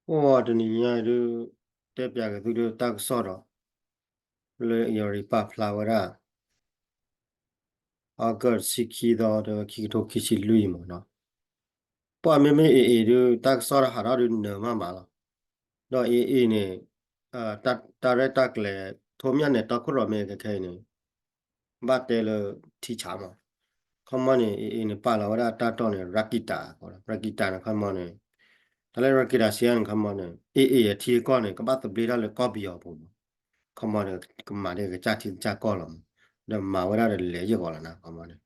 အိၣ်တနံၤညါဒုး တဲပၠးက့ၤသုဒုးတၢ်ကစီၣ်ဒီး လၢအံၤရံၤပာ်ဖျါဝဲဒၣ် August ဆံခံသီ ဒီးခံကထိခံဆံလွံၢ်မးနီၤ. ပှၤမ့မ့ၢ် AA ဒုး တၢ်ကစီၣ်တဟးထီၣ်ဒုးနၢၤမးမးလီၤ. ဒီး AA န့ၣ် တၢ်ရဲၣ်တၢ်ကျဲၤ ထိးမၠၣ်နဲၤတီခိၣ်ရိၣ်မဲခဲခဲအံၤန့ၣ် ဘၣ်တဲလၢထံဆးမး. ခီမီန့ၣ် AA န့ၣ် ပာ်လီၤဝဲဒၣ်တၢ်တီၢ်န့ၣ် Rakita ကီးလီၤ. Rakita န့ၣ် ခီမီန့ၣ် တၢ်လၢ Rakita စံးန့ၣ် ခီမီန့ၣ် AA အထံအကီၢ်န့ၣ် ကဘၣ်သဘျ့ထီၣ်လၢကီၢ်ပယီၤပူၤမး. ခီမီန့ၣ် ကမၤဒ်ကစၢ်ထံကစၢ်ကီၢ်လီၤမး. ဒီးမၤဝဲဒၣ်ဒီးလဲၤယံာ်ဂီၤလီၤနၤ ခီမီန့ၣ်.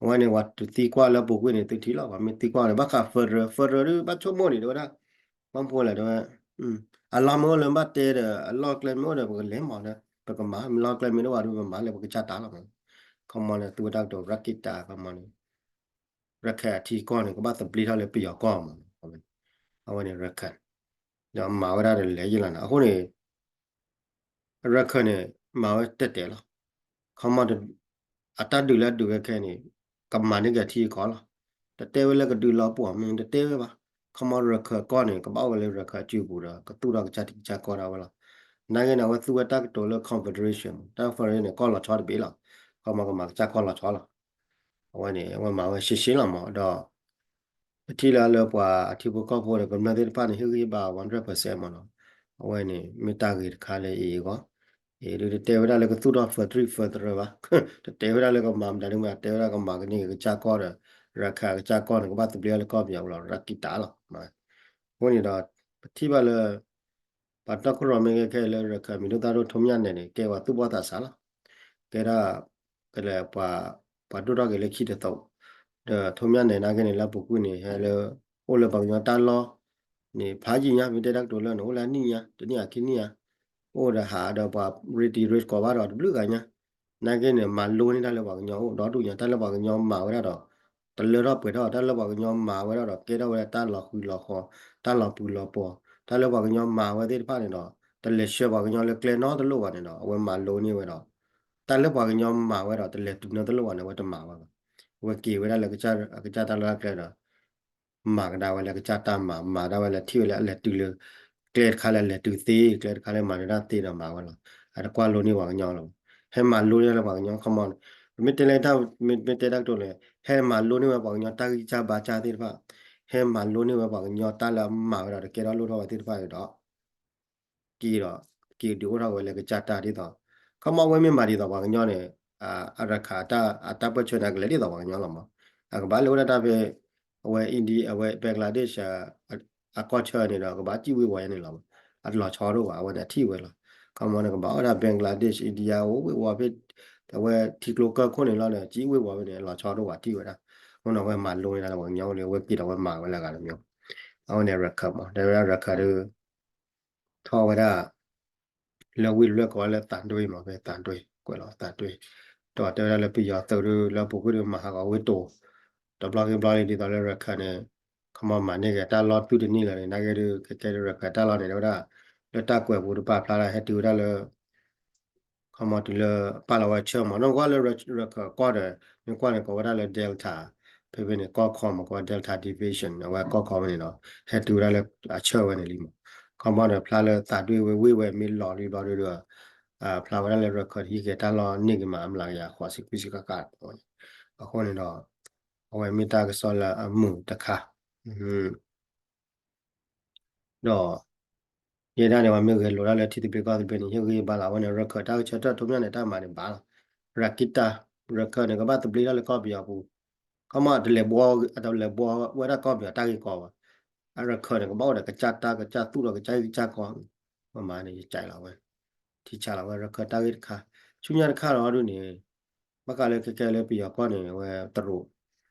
အဝဲန့ၣ် ပှၤတသံကွၢ်လၢပူၤကွံာ်န့ၣ် သုထံၣ်လီၤ ပှၤမ့ၢ်သံကွၢ်န့ၣ် ဘၣ်ဃး federal federal ဒုး ဘၣ်ဆိကမိၣ်န့ၣ် တဲဝဲဒၣ် ဘၣ်မနုၤလဲၣ် တဲဝဲ အလီၢ်မ့ၢ်အိၣ်လၢဘၣ်တဲဒီး အလီၢ်ကျဲမ့ၢ်အိၣ်ဒီး ပကလဲၤမၤဒီး ပကမၤ လီၢ်ကျဲမ့ၢ်တအိၣ်ဘၣ်ဒီး ပမၤလၢပကစၢ်တၢ်လီၤမး. ခီမီန့ၣ် သူဝဲတၢ်ကတိၤ Rakita ခီမီန့ၣ် ရခဲၣ်အထံကီၢ်န့ၣ် ကဘၣ်သဘျ့ထီၣ်လၢပယီၤကီၢ်မး. အဝဲန့ၣ် ရခဲၣ် ဒီးမၤဝဲဒၣ်ဒီးလဲၤယံာ်လီၤနၤ. အဃိန့ၣ် ရခဲၣ်န့ၣ် မၤဝဲတဲာ်တဲာ်လီၤ. ခီမီ အတၢ်ဒုးလၢအဒုးခဲခဲန့ၣ် ကမၤန့ၢ်က့ၤထံကီၢ်လီၤ. တတဲဝဲလၢကဒုးလီၤပှီၢ်မ့ၢ် တတဲဝဲဘၣ်. ခီမီရခဲၣ်ကီၢ်န့ၣ် ကဘၣ်အိၣ်ဝဲလၢရခဲၣ်အစုပူၤဒီး ကသူၣ်ထီၣ်ကစၢ်ထံကစၢ်ကီၢ်ဒၣ်ဝဲလီၤ. နာ်က့န့ၣ် အဝဲသူဝဲတၢ်ကတိၤလၢ confederation တၢ် federation န့ၣ် ကီၢ်လီၤဆီတဘ့ၣ်လီၤ. ခီမီကမၤကစၢ်ကီၢ်လီၤဆီလီၤ. အဝဲန့ၣ် အဝဲမၤဝဲရှဲရှဲလီၤမး ဒီး ပထံၣ်လၢလၢပှၤအထံဖိကီၢ်ဖိဒီး ကမျၢၢ်သ့ၣ်တဖၣ်န့ၣ် ဟ့ၣ်ဂံၢ်ဘါ one hundred percent မးနီၤ. အဝဲန့ၣ် မ့ၢ်တၢ်ဂ့ၤတခါလၢအံၤအဂီၢ် အံၤဒုးတတဲဝဲဒၣ်လၢကသူၣ်ထီၣ် federal federal ဘၣ်. တတဲဝဲဒၣ်လၢကမၤမတၤဒုးမ့ၢ် တဲဝဲဒၣ်ကမၤကန့ၢ်ကစၢ်ကီၢ်ဒီး ရခဲၣ်ကစၢ်ကီၢ်န့ၣ် ကဘၣ်သဘျ့လၢကီၢ်ပယီၤလီၤ ရကံတၢ်လီၤ. အဃိန့ၣ်ဒီး ပထံၣ်ဘၣ်လၢ ပှၤတီခိၣ်ရိၣ်မဲခဲခဲလၢရခဲၣ် မံၤဒိၣ်သၣ်ဒိၣ် ထိးမၠၣ်နဲၤန့ၣ် ကဲပှၤသူၣ်ဘီၣ်သးစၢ်လီၤ. ကဲဒၣ် ကလဲၤ ပှၤဒိၣ်ထီၣ်က့ၤလၢခံတသိး ဒီးထိးမၠၣ်နဲၤနာ်က့န့ၣ် လၢအပူၤကွံာ်န့ၣ် ဟဲလၢ အိၣ်လၢပှၤကညီတၢ်လီၢ်န့ၣ် ဖးယံာ်ညါ မ့ၢ်တဲတၢ်ကတိၤလၢန့ၣ် အိၣ်လၢအနံၣ်ညါ တနံၣ်အခံနံၣ်ညါ အိၣ်ဒီးဟးဒီးပှၤ ရ့တံၤရ့ကီးဘၣ်ဒီးတဘျုးဂၤညါ နာ်က့န့ၣ် မၤလိန့ၢ်တၢ်လၢပှၤကညီအိၣ် ဒီဒူၣ်ညါ တၢ်လၢပှၤကညီမၤဝဲဒၣ်ဒီး တလၢထီၣ်ပှဲၤထီၣ် တၢ်လၢပှၤကညီမၤဝဲဒၣ်ဒီး ကဲထီၣ်ဝဲဒၣ်တၢ်လီၤဃံၤလီၤဃီၤ တၢ်လီၤပှံၤလီၤပှီၤ တၢ်လၢပှၤကညီမၤဝဲသ့ၣ်တဖၣ်န့ၣ်ဒီး တလဲၤဆှၢပှၤကညီလၢကျဲနီတလိၣ်ဘၣ်န့ၣ်ဒီး အဝဲမၤလိန့ၢ်ဝဲဒီး တၢ်လၢပှၤကညီမၤဝဲဒီး တလဲၤတုၤနီတလိၣ်ဘၣ်န့ၣ် အဝဲတမၤဝဲဘၣ်. အဝဲက့ၤဝဲဒၣ်လၢ အကစၢ်တၢ်လီၢ်တၢ်ကျဲဒီး မၤကဒါဝဲလၢကစၢ်တၢ်မၤ မၤဒၣ်ဝဲလၢ ထံၣ်ဝဲလၢအလဲၤတုၤလၢ ကျဲတခါလၢအလဲၤတုၤသ့ ကျဲတခါလၢမၤဒၣ်တၢ်သ့ဒီးမၤဝဲလီၤ. အတကွၢ်လိန့ၢ်ပှၤကညီလီၤ. ဟဲမၤလိန့ၢ်လၢပှၤကညီ ခီမီ ပမ့ၢ်တဲလၢတၢ် မ့ၢ်တဲတၢ်ကတိၤန့ၣ် ဟဲမၤလိန့ၢ်ဝဲပှၤကညီတၢ်ဂံၢ်စၢ်ဘါစၢ်သ့ၣ်တဖၣ် ဟဲမၤလိန့ၢ်ဝဲပှၤကညီတၢ်လၢအမၤဝဲဒီးတကဲထီၣ်လိၣ်ထီၣ်ဝဲသ့ၣ်တဖၣ်ဒီး က့ၤဒီး က့ၤဒုးအိၣ်ထီၣ်ဝဲလၢကစၢ်တၢ်ဒ်သိး ခီမီဝဲမ့ၢ်မၤဒ်သိးပှၤကညီန့ၣ် အရခၣ်အတၢ်ပၢၢ်ဆၢန့ၣ် အကလဲၤဒ်သိးပှၤကညီလီၤမး. အကဘၣ်လၢဝဲဒၣ်တၢ်ဖဲ အဝဲ India အဝဲ Bangladesh အကီၢ်ဆၢန့ၣ်ဒီး ကဘၣ်စံၣ်ဝ့ၤဝီၤယါန့ၣ်လီၤ. အလီၤဆီဒိၣ်ဘၣ် အဝဲန့ၣ်အထံၣ်ဝဲလီၤ. ခီမီန့ၣ် ကဘၣ်အိၣ်ဒၣ် Bangladesh India အိၣ်ဝ့ၤဝီၤဖဲ အဝဲထံကျိကၢၢ်ခိၣ်န့ၣ်လီၤန့ၣ် စံၣ်ဝ့ၤဝီၤဖဲန့ၣ် အလီၤဆီဒိၣ်ဘၣ်ထံၣ်ဝဲဒၣ်. အဃိန့ၣ် အဝဲမၤလိန့ၢ်ဒၣ်လၢပှၤကညီအိၣ်လံ အဝဲက့ၤဒီးအဝဲမၤဝဲလၢအဂၤတမံၤ အဝဲန့ၣ်ရခၢၣ်မး တဲဝဲဒၣ်ရခၢၣ်ဒီး ထီၣ်ဝဲဒၣ် လၢဝ့ၢ်တဖျၢၣ်ကိးလၢသးတွ့မး ဖဲသးတွ့ ကွဲးလီၤသးတွ့ ဒီးတဲဝဲဒၣ်လၢပယီၤသုးဒုး လၢအပူၤကွံာ်ဒုးမၤဟးဂီၤဝ့ၢ်တိၤ တဘျီဂ့ၤဘျီလံ ဒ်သိးလၢရခၢၣ်န့ၣ် ခီမီမၤန့ၢ်က့ၤတၢ်လီၢ်သုတနံၣ်လၢာ်န့ၣ် နာ်က့ဒုး ကဲကဲဒုးရခၢၣ်တၢ်လီၢ်န့ၣ် တဲဝဲဒၣ် လၢတၢ်ကွဲးပူၤတပာ်ဖျါဒၣ် ဟဲတုၤဝဲဒၣ်လၢ ခီမီတုၤလၢပာ်လီၤဝဲဆၢမး နီၢ်ကွၢ်လၢရခၢၣ်ကီၢ်ဒီး မ့ၢ်ကွၢ်န့ၣ် ကိးဝဲဒၣ်လၢ Delta ဖဲဖဲန့ၣ် ကီၢ်ခီမး ကိးဝဲ Delta Division အဝဲကီၢ်ခီဖဲန့ၣ်ဒီး ဟဲတုၤဝဲဒၣ်လၢအဆၢဝဲန့ၣ်လံမး. ခီမီဒီးဖျါလၢသးတွ့ဝဲဝ့ၢ်ဝဲမ့ၢ်လီၤလံဘျီဒုးဒီး ဖျါဝဲဒၣ်လၢရခၢၣ်ဟံးက့ၤတၢ်လီၢ်န့ၢ်က့ၤမး အမျးကယၤဃိးဆံခွံဆံဃၣ်ဃၣ် အဃိန့ၣ်ဒီး အဝဲမ့ၢ်တၢ်ကစီၣ်လၢအမုာ်တခါ ဒီး ယဲဒၣ်န့ၣ် ပှၤမ့ၢ်ဂဲၤလိာ်တၢ်လၢထံသဘျ့ကီၢ်သဘျ့န့ၣ် ဟ့ၣ်ဂံၢ်ဘါလီၤ အဝဲန့ၣ် ရခၢၣ်တၢ်ကဆၢထၢၣ်ထိးမၠၣ်န့ၣ် တၢ်မၤန့ၣ်ဘၣ်လီၤ. ရကံတၢ် ရခၢၣ်န့ၣ် ကဘၣ်သဘျ့ထီၣ်လၢကီၢ်ပယီၤပူၤ ခီမီတလဲၤဘှီ တလဲၤဘှီဝဲဒၣ်ကီၢ်ပယီၤတၢ်ဂ့ၢ်ကီဘၣ်. အရခၢၣ်န့ၣ် ကဘၣ်အိၣ်ဒီးကစၢ်တၢ်ကစၢ်သူၣ်ဒီးကစၢ်ဂံၢ်ကစၢ်ကီ ပမၤန့ၣ် ယကလီၤဝဲ ထံဆးလီၤဝဲ ရခၢၣ်တၢ်ဂ့ၢ်တခါ ဆူညါတခါလီၤဒုးန့ၣ် ဘၣ်ဃးလၢခဲခဲလၢပယီၤကီၢ်န့ၣ် အဝဲတရူး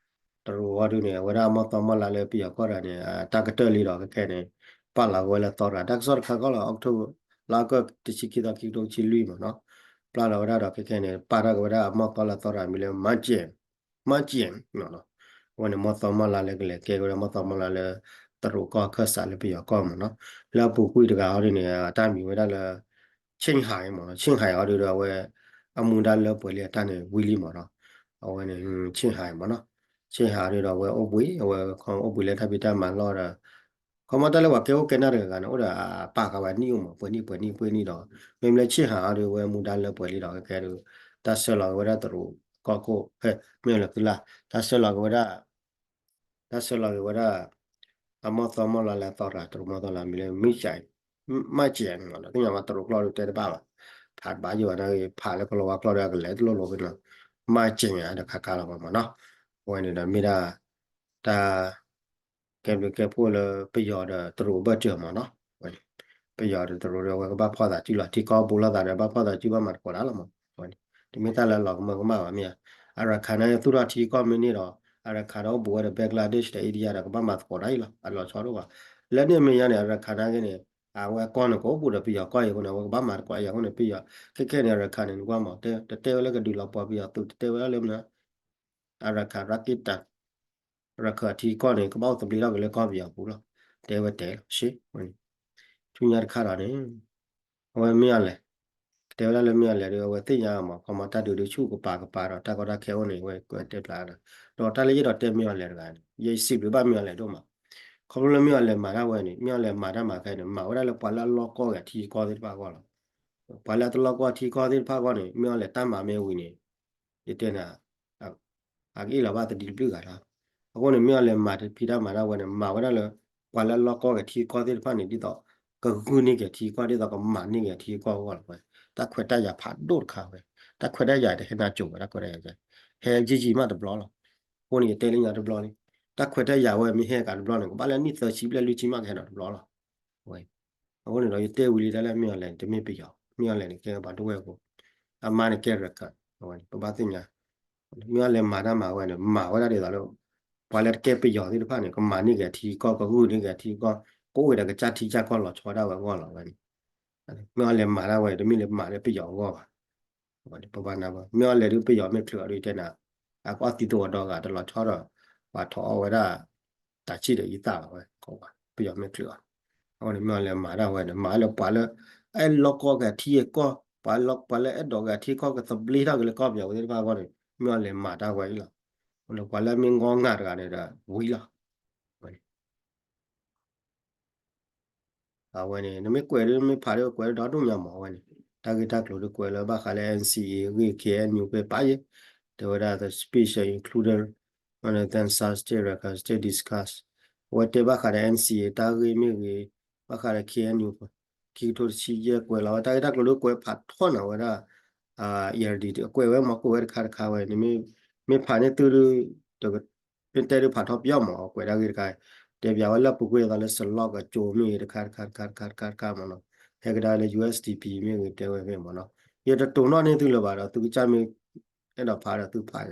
တရူးအီၤဒုးန့ၣ် အဝဲဒၣ်အမီၢ်သီမီၢ်လါလၢပယီၤကီၢ်တဂၤန့ၣ် တၢ်ကတၢၢ်လံဒီး ခဲခဲန့ၣ် ပာ်လီၤက့ၤဝဲလၢသီတဂၤ တၢ်ကစီၣ်တခါကီလီၤ October လါအီကူး တဆံခံသီ ခံကထိခံဆံလွံၢ်မးနီၤ ပျၢ်လီၤဝဲဒၣ်ဒီး ခဲခဲန့ၣ် ပာ်ထီၣ်က့ၤဝဲဒၣ်အမီၢ်သီလၢသီတဂၤမံၤလၢ မၢကၠဲၣ် မၢကၠဲၣ် အဝဲန့ၣ် မီၢ်သီမီၢ်လါလၢကလဲၤကဲက့ၤဝဲဒၣ်မီၢ်သီမီၢ်လါလၢ တရူးကီၢ်ခၢၣ်စးလၢပယီၤကီၢ်မးနီၤ လၢအပူၤကွံာ်တဂၤအီၤဒုးန့ၣ် အတၢ်မံၤဝဲဒၣ်လၢ ဆ့ၣ်ဟၣ်မးနီၤ ဆ့ၣ်ဟၣ်အီၤဒုးဒီး အဝဲ အမူဒါလၢပှဲၤလံအတၢ်န့ၣ်ဝံၤလံမးနီၤ အဝဲန့ၣ် ဆ့ၣ်ဟၣ်မးနီၤ ဆ့ၣ်ဟၣ်အီၤဒုးဒီး အဝဲအိၣ်ဘှံး အဝဲအိၣ်ဘှံးလၢတၢ်ဖံးတၢ်မၤလီၢ်ဒီး ခီမီတၢ်လၢပှၤကဲအိၣ်ကဲနၢ်တဂၤဂၤန့ၣ် အိၣ်ဒီးအပာ်ဃာ်ဝဲနံၣ်အိၣ်မး ပှဲၤနံၣ်ပှဲၤနံၣ်ပှဲၤနံၣ်ဒီး မ့မ့ၢ်လၢဆ့ၣ်ဟးအီၤဒီး ဝဲမူဒါလၢပှဲၤလံဒီး ကဲဒီး တၢ်ဆှၢလီၤက့ၤဝဲဒၣ်တရူးကီၢ်ခိၣ် မ့ၢ်လၢသုလၢ် တၢ်ဆှၢလီၤက့ၤဝဲဒၣ် တၢ်ဆှၢလီၤက့ၤဝဲဒၣ် အမီၢ်သီမီၢ်လါလဲသီရၤ တရူးမီၢ်သီလါမံၤလၢ မံၣ်ကၠဲး မၣ်ကၠဲးန့ၣ်မး သ့ၣ်ညါမး တရူးကျိာ်ဒီးတဲတဘၣ်ဘၣ် ဖးတဘၣ်ယိၣ်ဘၣ်န့ၣ် ဖးလၢကလီၤဝါကျိာ်ဒီး အကလဲၤတလိၣ်လိာ်ဖဲန့ၣ် မၣ်ကၠဲးတခါခါလီၤမးနီၤ အဝဲန့ၣ်ဒီးမ့ၢ်ဒၣ် တၢ် ကဲဘျုးကဲဖှိၣ်လၢပယီၤဒီးတရူးအဘၢၣ်စၢၤမးနီၤ ပယီၤဒီးတရူးဒီးအဝဲကဘၣ်ဖီၣ်သးစုလီၤ ထံကီၢ်ဘူးလိာ်သးဒီးဘၣ်ဖီၣ်သးစုဘၣ်မၤသကိးတၢ်လီၤမး တမ့ၢ်တၢ်လၢလီၤကမၢကမၣ်ဘၣ်မ့ၢ်ဧါ အရခါန့ၣ်သူၣ်ထီၣ်ထံကီၢ်မ့ၢ်န့ၢ်ဒီး အရခါဒီးအိၣ်ဘူးဝဲဒီး Bangladesh ဒီး India ဒီးကဘၣ်မၤသကိးတၢ်အံၤလီၤ အလီၤဆီဒိၣ်ဘၣ် လၢန့ၣ်အမဲာ်ညါန့ၣ် အရခါနာ်က့န့ၣ် အဝဲကီၢ်န့ၣ်ကအိၣ်ဘူးဒီးပယီၤကီၢ်အံၤအဃိန့ၣ် အဝဲကဘၣ်မၤသကိးအံၤအဃိန့ၣ် ပယီၤ ခဲခဲန့ၣ် အရခါန့ၣ် နကွၢ်မး တတဲဝဲလၢကဒုးလီၤပှီၢ်ပယီၤသုး တတဲဝဲဒၣ်လၢမနုၤ အရခါ ရၢက့တၢ် ရခၢၣ်အထံကီၢ်န့ၣ် ကဘၣ်အိၣ်သဘျ့ထီၣ်က့ၤလၢကီၢ်ပယီၤပူၤလီၤ တဲဝဲတဲလီၤ ရှ့ ဆူညါတခါဒီးန့ၣ် အဝဲမ့ၢ်အီၤလဲၣ် ကတဲဝဲဒၣ်လၢမ့ၢ်အီၤလဲၣ်ဒီး အဝဲသ့ၣ်ညါမး ခီမီတၢ်ဒုးဒုးဆူၣ်ကပၤကပၤဒီး တၢ်ကီတၢ်ခဲအိၣ်န့ၣ် ဝဲကွဲးတဲဖျါဒီး ဒီးတၢ်လၢယအဲၣ်ဒိးတဲမ့ၢ်အီၤလဲၣ်တဂၤန့ၣ် ယစံးဘျုးဘၣ်မ့ၢ်အီၤလဲၣ်ဒိၣ်မး ခီဖျိလၢမ့ၢ်အီၤလဲၣ်မၤတၢ်ဝဲန့ၣ် မ့ၢ်အီၤလဲၣ်မၤတၢ်မၤခဲအံၤန့ၣ် မၤဝဲဒၣ်လၢပှၤလၢအလီၢ်ကီၢ်ဂ့ၤအထံကီၢ်သ့ၣ်တဖၣ်အဂီၢ်လီၤ ပှၤလၢအတလီၢ်ကီၢ်ထံကီၢ်သ့ၣ်တဖၣ်အဂီၢ်န့ၣ် မ့ၢ်အီၤလဲၣ်တၢ်မၤမ့ၢ်ဝံၤန့ၣ် ယတဲန့ၣ် အကအ့ၣ်လီၤဘၣ်သဒံတဘျုးဂၤလီၤ. အဃိန့ၣ် မ့ၢ်အီၤလဲၤမၤတဖံးတၢ်မၤတၢ်ဝဲန့ၣ် မၤဝဲဒၣ်လၢ ပှၤလၢအလီၢ်ကီၢ်က့ၤထံကီၢ်သ့ၣ်တဖၣ်န့ၣ် ဒ်သိး ကဂုာ်န့ၢ်က့ၤထံကီၢ် ဒ်သိးကမၤန့ၢ်က့ၤထံကီၢ်အဂီၢ်လီၤဝဲ. တၢ်ခွဲးတၢ်ယာ်ဖးဒိၣ်တခါဝဲ, တၢ်ခွဲးတၢ်ယာ်တဟဲနၤကိၤဝဲ တၢ်ခွဲးတၢ်ယာ် ဟဲယံာ်ယံာ်မးတဘျီလီၤ. အဃိန့ၣ် ယတဲလၢညါတဘျီန့ၣ် တၢ်ခွဲးတၢ်ယာ်ဝဲမ့ၢ်ဟဲကးတဘျီန့ၣ် ကဘၣ်လၢနံၣ်သၢဆံဘျဲၣ်လွံၢ်ဆံမးကဟဲဒီးတဘျီလီၤ. အဃိန့ၣ်ဒီး ယတဲဝံၤလံတၢ်လၢမ့ၢ်အီၤလဲၣ်န့ၣ် တမ့ၢ်ပယီၤ, မ့ၢ်အီၤလဲၣ်န့ၣ် ကဲပှၤဒိၣ်ဝဲၢ်ဖိ, အမါန့ၣ်ကဲရခၢၣ်, ပဘၣ်သ့ၣ်ညါ, မ့ၢ်အီၤလဲၣ်မၤတၢ်မၤဝဲန့ၣ် မၤဝဲဒၣ်ဒ်သိးလၢ ပှၤလၢတကဲပယီၤသ့ၣ်တဖၣ်န့ၣ် ကမၤန့ၢ်က့ၤအထံကီၢ် ကဂုာ်န့ၢ်က့ၤအထံကီၢ် ကအိၣ်ဝဲဒီးကစၢ်ထံကစၢ်ကီၢ်လီၤဆီဒၣ်ဝဲအဂီၢ်လီၤဝဲန့ၣ်. မ့ၢ်အီၤလဲၣ်မၤတၢ်ဝဲ တမ့ၢ်လၢမၤလၢပယီၤအဂီၢ်ဘၣ်. ပဘၣ်နၢ်ပၢၢ် မ့ၢ်အီၤလဲၣ်ဒုးပယီၤမ့ၢ်ချုးအီၤဒုးတဲနၤ, အကအီၣ်သံတအိၣ်ဒီးဂၤတလီၤဆီဒီး ပှၤထီၣ်အီၣ်ဝဲဒၣ် တၢ်ဆံၣ်ဒီးယသၣ်လီၤဝဲ ပယီၤမ့ၢ်ချုးအီၤ. အဃိန့ၣ် မ့ၢ်အီၤလဲၣ်မၤတၢ်ဝဲန့ၣ် မၤလၢပှၤလၢ အဲၣ်လီၢ်ကီၢ်က့ၤအထံအကီၢ် ပှၤလၢ ပှၤလၢအဲၣ်ဒိးက့ၤအထံကီၢ်ကသဘျ့ထီၣ်က့ၤလၢကီၢ်ပယီၤဝဲသ့ၣ်တဖၣ်အဂီၢ်န့ၣ် မ့ၢ်အီၤလဲၣ်မၤတၢ်ဝဲအံၤလီၤ. လၢပှၤလၢမ့ၢ်ငီငၤတဂၤန့ၣ်ဒီးဝံၤလီၤ. အဝဲန့ၣ် နမ့ၢ်ကွဲးဒ်မ့ၢ်ဖးဒ်ကွဲးဒ်ဒီဒူၣ်ညါမး အဝဲန့ၣ် တၢ်ဂ့ၢ်တၢ်ကျိၤဒ်ကွဲးလၢဘၣ်ဃးလၢ NCA ဂ့ၢ် K N U ဖဲပာ်ယဲၢ် တဲဝဲဒၣ် the speech included on the then South State Rakhine State discuss အဝဲတဲဘၣ်ဃးဒီး NCA တၢ်ဂ့ၢ်မ့ၢ်ဂ့ၤ ဘၣ်ဃးဒီး K N U ခံကထိတဆံယဲၢ် ကွဲးလီၤဝဲတၢ်ဂ့ၢ်တၢ်ကျိၤဒ်ကွဲးဖးထီၣ်နၤဝဲဒၣ် အ E R D ကွဲးဝဲမး ကွဲးဝဲတခါတခါဝဲ နမ့ၢ်ဖးန့ၢ်သုဒ် မ့ၢ်တဲဒ်ဖးထီၣ်ပယီၤမး ကွဲးတၢ်ဂ့ၢ်တခါ တဲပၠးဝဲလၢပူၤကွံာ်အသးလၢစလီၢ်ကကၠိမ့ၢ်ဂ့ၤ တခါတခါတခါတခါတခါတခါမးနီၤ ဟဲကဒါလၢ U S D P မ့ၢ်ဂ့ၤ တဲဝဲဖဲမးနီၤ ယတတိၤနီၣ်န့ၢ်သုလၢၤဘၣ်ဒီး သုကစၢ်မ့ၢ်အဲၣ်ဒိးဖးဒီးသုဖး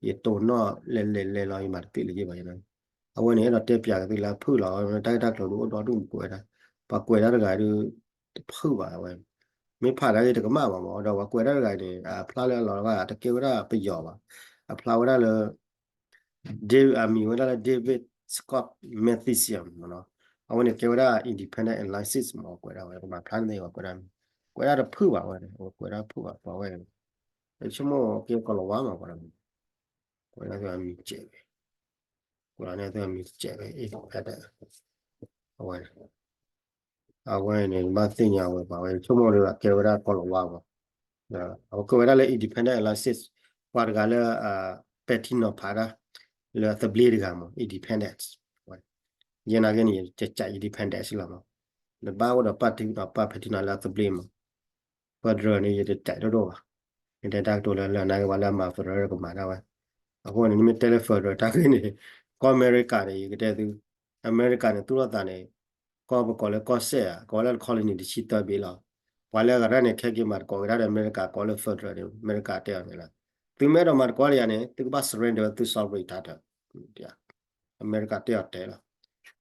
ယတိၤနီၣ်လဲၤလဲၤလဲၤလီၤ ယမၤတပ့ၢ်လၢၤဘၣ် အဝဲန့ၣ် အဲၣ်ဒိးတဲပၠးက့ၤသုလၢအဖုၣ်လီၤ တၢ်ဂ့ၢ်တၢ်ကျိၤဒ်အိၣ်ဒီဒူၣ်မးကွဲးဝဲဒၣ် ပှၤကွဲးတၢ်တဂၤဒ် တဖုၣ်ဘၣ်ဝဲ မ့ၢ်ဖးတၢ်ဂ့ၢ်တကမၣ်ဘၣ်မး ဒီးပှၤကွဲးတၢ်တဂၤန့ၣ် အဖျါလၢအလီၤဘၣ် တကဲဝဲဒၣ်ပယီၤဘၣ် အဖျါဝဲဒၣ်လၢ David အမံၤဝဲဒၣ်လၢ David Scott Mathieson မးနီၤ အဝဲန့ၣ်ကဲဝဲဒၣ် independent analysis မး ကွဲးဒၣ်ဝဲ ကမၤဖျါန့ၣ် ပှၤကွဲးဒၣ် ကွဲးဒၣ်တဖုၣ်ဘၣ်ဝဲ ကွဲးဒၣ်တဖုၣ်ဘၣ် ပှၤဝဲ ဆိကမိၣ်ကဲကီၤလၤဝါမး ပှၤ ကွဲးဒၣ်သုအမံၤတစဲးဝဲ ကွဲးဒၣ်န့ၣ်သုအမံၤတစဲးဝဲ independent အဝဲ အဝဲန့ၣ် ဘၣ်သ့ၣ်ညါဝဲပှၤဝဲ ဆိကမိၣ်ဒီးကဲဝဲဒၣ်ကီၤလၤဝါမး အဝဲကွဲးဝဲဒၣ်လၢ independent analysis ပှၤတဂၤလၢ ပဲာ်ထံနီၤဖးတၢ် လၢသဘျ့တဂၤမး independent ယဲနာ်က့န့ၣ် ယတကး independent လီၤမး နဘၣ်အိၣ်ဒီးပာ်ထံနီၤပာ်ပဲာ်ထံနီၤလၢအသဘျ့မး federal န့ၣ် ယတကးဒိၣ်ဒိၣ်ဘၣ် ယတဲတၢ်ကတိၤလၢလၢနာ်က့ပှၤလၢအမၤ federal ကမၤဒၣ်ဝဲ အဃိန့ၣ် နမ့ၢ်တဲလၢ federal တၢ်ဂ့ၢ်န့ၣ် ကီၢ်အမဲရကၤန့ၣ် ယကတဲသု အမဲရကၤန့ၣ် သူၣ်ထီၣ်သးန့ၣ် ကီၢ်ပကိးလၢကီၢ်စဲၣ်ဧါ ကိးဝဲလၢ colony တဆံသၢဘ့ၣ်လီၤ ပှၤလၢအဂၤတၢ်န့ၣ် ခဲက့ၤမၤသကိးက့ၤတၢ်ဒီးအမဲရကၤ ကိးလၢ federal န့ၣ် အမဲရကၤတဲအီၤန့ၣ်လီၤ သုမ့ၢ်အဲၣ်ဒိးမၤသကိးတၢ်ယၤန့ၣ် သုကဘၣ် surrender သု sovereign title အမဲရကၤတဲအီၤတဲလီၤ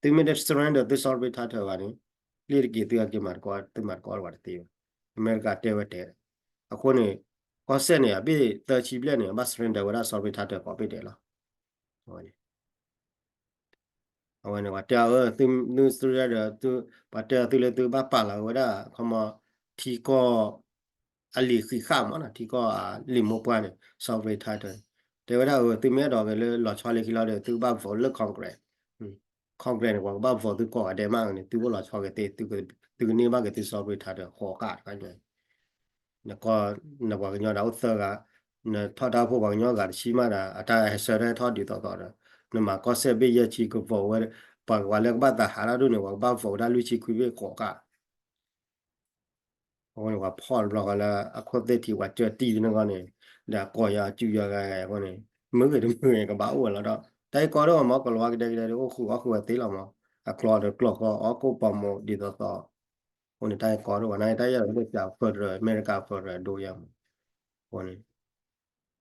သုမ့ၢ်တ surrender သု sovereign title ဘၣ်န့ၣ် လ့ၣ်တက့ၤသုအက့ၤမၤသကိး သုမၤသကိးဝဲတသ့ဘၣ် အမဲရကၤတဲဝဲတဲ အဃိန့ၣ် ကီၢ်စဲၣ်န့ၣ် အဘ့ၣ်သၢဆံဘျဲၣ်န့ၣ် အဘၣ် surrender ဝဲဒၣ် sovereign title ကိးဘ့ၣ်ဒဲးလီၤ အဝဲန့ၣ် ပှၤတဲအီၤ သု surrender ဒီး ပှၤတဲအီၤသုလၢသုဘၣ်ပာ်လီၤဝဲဒၣ် ခီမီ ထံကီၢ် အလံာ်ဃံးဃာ်မးနီၤ ထံကီၢ်အလံာ်မိၢ်ပှၢ်န့ၣ် sovereign title တဲဝဲဒၣ် သုမ့ၢ်အဲၣ်ဒိးက့ၤလၢလီၤဆီလံခံလီၤဒီး သုကဘၣ် vote လၢ Congress Congress န့ၣ် ပှၤကဘၣ် vote သုကိးဂၤဒဲးမးန့ၣ် သုအိၣ်လီၤဆီဂ့ၤသ့ သုကန့ၢ်ဘၣ်က့ၤသု sovereign title ဃိးကးတခါညါ နကီၢ် နပှၤကညီဒၣ်အိၣ်သၢဂၤ နထီၣ်တၢ်အိၣ်ဖှိၣ်ပှၤကညီဂၤတဆံမးဒီး အတၢ်ဟဲဆၢထၢၣ်ထီၣ်ဒ်သိးသိးဒီး နမၤကီၢ်စဲၣ်ဘ့ၣ်ယဲၢ်ဆံက vote ဝဲ ပှၤကဝၤလၢကဘၣ်သးဟးတၢ်ဒိၣ်န့ၣ် ပှၤကဘၣ် vote ဝဲဒၣ်လွံၢ်ဆံခွံဘ့ၣ်ဃိးကး အဃိန့ၣ် ပှၤဖီၣ်တဘျီဃီလၢအခိၣ်သ့ၣ်ထံးပှၤကၢၢ်တံၢ်သ့ၣ်န့ၣ်ဂီၢ်န့ၣ် ဒီးအကိးယၤအစုယၤဂၤအဃိန့ၣ် မုၢ်ဂ့ၤတမုၢ်ဂ့ၤကဘၣ်အိၣ်ဝဲလီၤဒီး တၢ်ဂ့ၢ်ကီဒိၣ်မး ကလၤဝါကဒဲကဒဲဒ်အိၣ်ဃုာ်အီၣ်ဃုာ်ဝဲသ့လီၤမး အကျိၤဒီးကျိၤဃီ အီၣ်ကိၣ်ပီၤမိၢ်ဒ်သိးသိး အဃိန့ၣ် တၢ်ဂ့ၢ်ကီဒိၣ်မး နတၢ်ယဲၢ်ဒီးလၢပျး federal အမဲရကၤ federal ဒိၣ်ယဲၢ်မး အဃိန့ၣ်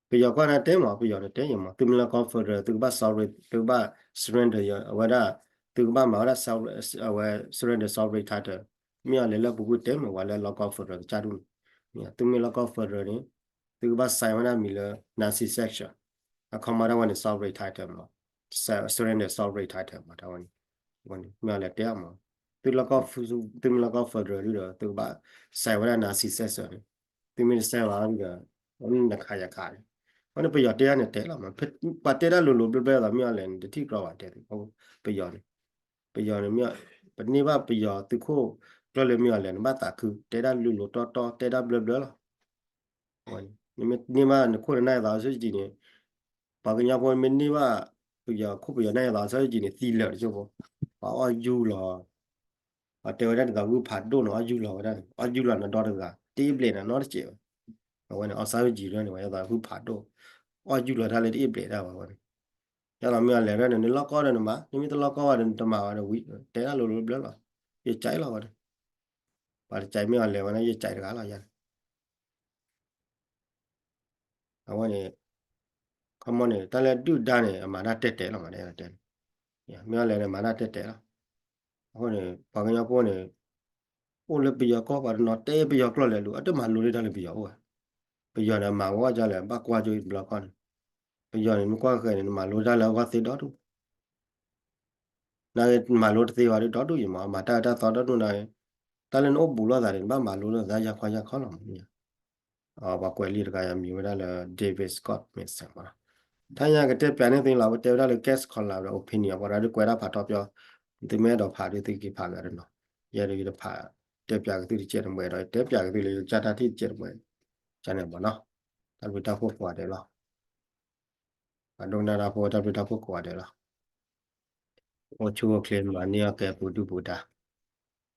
ပယီၤကီၢ်န့ၣ်တဲမး ပယီၤန့ၣ်တဲယဲၢ်မး သုမ့ၢ်လီၢ်ကီၢ် federal သုကဘၣ် sovereign သုကဘၣ် surrender အဝဲဒၣ် သုကဘၣ်မၤဝဲဒၣ် အဝဲ surrender sovereign title မ့ၢ်အီၤလဲၤလၢပူၤကွံာ်တဲမး ပှၤလၢလီၢ်ကီၢ် federal ကစၢ်ဒူၣ်န့ၣ် သုမ့ၢ်လီၢ်ကီၢ် federal န့ၣ် သုကဘၣ် sign ဝဲဒၣ်မံၤလၢ ninth section အခီမးတၢ်ဝဲန့ၣ် sovereign title မး surrender sovereign title မးတၢ်ဝဲန့ၣ် မ့ၢ်အီၤလဲၤတဲအီၤမး သုလီၢ်ကီၢ် သုမ့ၢ်လီၢ်ကီၢ် federal ဒ်ဒီး သုကဘၣ် sign ဝဲဒၣ် ninth section န့ၣ် သုမ့ၢ်တ sign ဘၣ်ဒီး နခးယခးန့ၣ် အဃိန့ၣ် ပယီၤတဲဒၣ်န့ၣ်တဲလီၤမး ပှၤတဲဒၣ်လိၤလိၤဘျၢဘျၢသိးမ့ၢ်အီၤလဲၣ်န့ၣ် တထံၣ်ကြီဘၣ်တဲသု ပယီၤန့ၣ် ပယီၤန့ၣ်မ့ၢ် ပန့ၢ်ဘၣ်ပယီၤသုးခိၣ်ကျၢၢ်လၢမ့ၢ်အီၤလဲၣ်န့ၣ် ဘၣ်သးခု တဲဒၣ်လိၤလိၤတီတီ တဲဒၣ်ဘျၢဘျၢလီၤ နမ့ၢ်န့ၢ်ဘၣ်နခိၣ်နနၢ်အသးစီဆှံကၠံၣ်န့ၣ် ပှၤကညီဖိမ့ၢ်န့ၢ်ဘၣ် ပယီၤခိၣ်ပယီၤနၢ်အသးစီဆှံကၠံၣ်န့ၣ် သံလၢာ်တကၠိၢ်ဖိ ပှၤအီၣ်ယူၢ်လီၤ ပှၤတဲဝဲဒၣ်ဒ်သိးဂုၢ်ဖးဒိၣ်န့ၣ် အီၣ်ယူၢ်လီၤဝဲဒၣ်န့ၣ် အီၣ်ယူၢ်လီၤနဒီတဂၤ တအ့ၣ်ဘျဲးနၤနီတစဲးဘၣ် အဝဲန့ၣ် အီၣ်ဆၣ်စုကၠံၣ်ဒၣ်န့ၣ် ဝဲဒၣ်ဂုၢ်ဖးဒိၣ် အီၣ်ယူၢ်လီၤတၢ်လၢတအ့ၣ်ဘျဲးတၢ်ဘၣ်ဝဲန့ၣ် ယလီၤမ့ၢ်အီၤလဲၤဒီးန့ၣ် နလီၢ်ကီၢ်ဒီးနမၤ နမ့ၢ်တလီၢ်ကီၢ်ဘၣ်ဒီးနတမၤဘၣ်ဒီးဝံၤ တဲဒၣ်လိၤလိၤဘျၢလီၤ ယကၠဲးလီၤဝဲန့ၣ် ပှၤတကၠဲးမ့ၢ်အီၤလဲၤဝဲန့ၣ် ယကၠဲးတဂၤလီၤယၤန့ၣ် အဝဲန့ၣ် ခီမီန့ၣ် တၢ်လၢဒုၣ်ဒါန့ၣ် အမၤတၢ်တဲာ်တဲာ်လီၤမး တဲတဲန့ၣ် မ့ၢ်အီၤလဲၤန့ၣ် မၤတၢ်တဲာ်တဲာ်လီၤ အဃိန့ၣ် ပှၤကညီဖိန့ၣ် အိၣ်လၢပယီၤကီၢ်ပှၤတနီၤတဲပယီၤကျိာ်လဲၤလူၤ အတမၤလိတၢ်လၢပယီၤအိၣ်ဘၣ် ပယီၤန့ၣ် မၤဝဲကၢ်လဲၣ် ဘၣ်ကွၢ်ကၠိတဘျီခီန့ၣ် ပယီၤန့ၣ် မ့ၢ်ကွၢ်ဃဲန့ၣ် နမၤလိတၢ်လၢအဂီၢ်သ့ဒီဒူၣ် နမၤလိတသ့ဘၣ်ဒီးဒီဒူၣ်ယမး မၤတၢ်အၢတၢ်သီဒီဒူၣ်နၤ တၢ်လၢနအိၣ်ဘူးလိာ်သးန့ၣ် နဘၣ်မၤလိလိာ်သးယၤခီယၤခီလီၤမး ပှၤကွဲးလံာ်တဂၤယမံၤဝဲဒၣ်လၢ David Scott Mason မး ထါညါကတဲပျးန့ၢ်သုလီၤ ပတဲဝဲဒၣ်လၢ ကဲစခီလၤ opinion ပှၤဒၣ်ဒုးကွဲးဒၣ်ဖးထီပၠီ သုမ့ၢ်အဲၣ်ဒိးဖးဒုးသုက့ၤဖးလၢာ်တနီၤ ယဲဒၣ်ယတဖး တဲပျးက့ၤသုတကဲးတမှဲးဒီး တဲပျးက့ၤသုလၢယကစၢ်တၢ်ထံၣ်တကဲးတမှဲး ကန့ၣ်မးနီၤ တၢ်ဘျုးတၢ်ဖှိၣ်ကိးဂၤဒဲးလီၤ ပှၤဒိကနၣ်တၢ်ဖိ တၢ်ဘျုးတၢ်ဖှိၣ်ကိးဂၤဒဲးလီၤ အိၣ်ဆူၣ်အိၣ်ချ့မၤန့ၢ်အီၣ်ကဲပူၤဒုၣ်ပူၤဒါ